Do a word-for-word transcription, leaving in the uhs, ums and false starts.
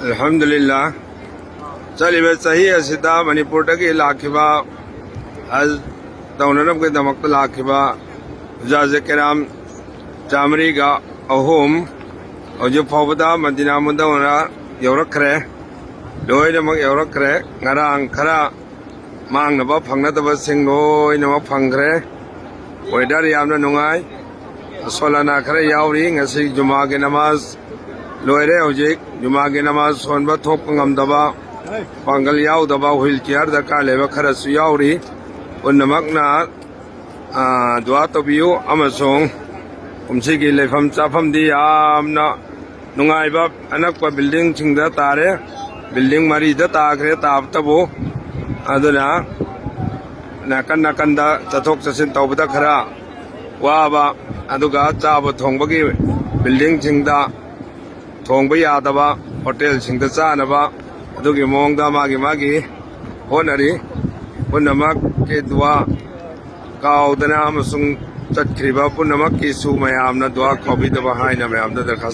ꯑꯜꯍꯝꯗꯨꯂꯤꯜꯂꯥ꯫ ꯆꯠꯂꯤꯕ ꯆꯍꯤ ꯑꯁꯤꯗ ꯃꯅꯤꯄꯨꯔꯗꯒꯤ ꯂꯥꯛꯈꯤꯕ ꯍꯖ ꯇꯧꯅꯅꯕꯒꯤꯗꯃꯛꯇ ꯂꯥꯛꯈꯤꯕ ꯍꯨꯖꯥꯖꯦ ꯀꯦꯔꯥꯝ ꯆꯥꯃꯔꯤꯒ ꯑꯍꯨꯝ ꯍꯧꯖꯤꯛ ꯐꯥꯎꯕꯗ ꯃꯗꯤꯅꯥ ꯃꯨꯟꯗꯧꯅ ꯌꯧꯔꯛꯈ꯭ꯔꯦ꯫ ꯂꯣꯏꯅꯃꯛ ꯌꯧꯔꯛꯈ꯭ꯔꯦ꯫ ꯉꯔꯥꯡ ꯈꯔ ꯃꯥꯡꯅꯕ ꯐꯪꯅꯗꯕꯁꯤꯡ ꯂꯣꯏꯅꯃꯛ ꯐꯪꯈ꯭ꯔꯦ꯫ ꯋꯦꯗꯔ ꯌꯥꯝꯅ ꯅꯨꯡꯉꯥꯏ꯫ ꯑꯁꯣꯂꯥꯅꯥ ꯈꯔ ꯌꯥꯎꯔꯤ꯫ ꯉꯁꯤ ꯖꯨꯃꯥꯒꯤ ꯅꯃꯥꯖ ꯂꯣꯏꯔꯦ꯫ ꯍꯧꯖꯤꯛ ꯖꯨꯃꯥꯒꯤ ꯅꯃꯥꯖ ꯁꯣꯟꯕ ꯊꯣꯛꯄ ꯉꯝꯗꯕ, ꯄꯥꯡꯒꯜ ꯌꯥꯎꯗꯕ, ꯍꯨꯏꯜ ꯆꯤꯌꯥꯔ ꯗꯔꯀꯥꯔ ꯂꯩꯕ ꯈꯔꯁꯨ ꯌꯥꯎꯔꯤ꯫ ꯄꯨꯝꯅꯃꯛꯅ, ꯑ, ꯗꯨꯋꯥ ꯇꯧꯕꯤꯌꯨ, ꯑꯃꯁꯨꯡ ꯀꯨꯝꯁꯤꯒꯤ ꯂꯩꯐꯝ ꯆꯥꯐꯝꯗꯤ ꯌꯥꯝꯅ ꯅꯨꯡꯉꯥꯏꯕ ꯑꯅꯛꯄ ꯕꯤꯜꯗꯤꯡꯁꯤꯡꯗ ꯇꯥꯔꯦ꯫ ꯕꯤꯜꯗꯤꯡ ꯃꯔꯤꯗ ꯇꯥꯈ꯭ꯔꯦ ꯇꯥꯕꯇꯕꯨ꯫ ꯑꯗꯨꯅ ꯅꯥꯀꯟ ꯅꯥꯀꯟꯗ ꯆꯠꯊꯣꯛ ꯆꯠꯁꯤꯟ ꯇꯧꯕꯗ ꯈꯔ ꯋꯥꯕ, ꯑꯗꯨꯒ ꯆꯥꯕ ꯊꯣꯡꯕꯒꯤ ꯕꯤꯜꯗꯤꯡꯁꯤꯡꯗ ꯊꯣꯡꯕ ꯌꯥꯗꯕ, ꯍꯣꯇꯦꯜꯁꯤꯡꯗ ꯆꯥꯅꯕ, ꯑꯗꯨꯒꯤ ꯃꯑꯣꯡꯗ ꯃꯥꯒꯤ ꯃꯥꯒꯤ ꯍꯣꯠꯅꯔꯤ꯫ ꯄꯨꯝꯅꯃꯛꯀꯤ ꯗꯨꯋꯥ ꯀꯥꯎꯗꯅ ꯑꯃꯁꯨꯡ ꯆꯠꯈ꯭ꯔꯤꯕ ꯄꯨꯝꯅꯃꯛꯀꯤꯁꯨ ꯃꯌꯥꯝꯅ ꯗꯨꯋꯥ ꯀꯥꯎꯕꯤꯗꯕ ꯍꯥꯏꯅ ꯃꯌꯥꯝꯗ ꯗꯔꯈꯥꯁ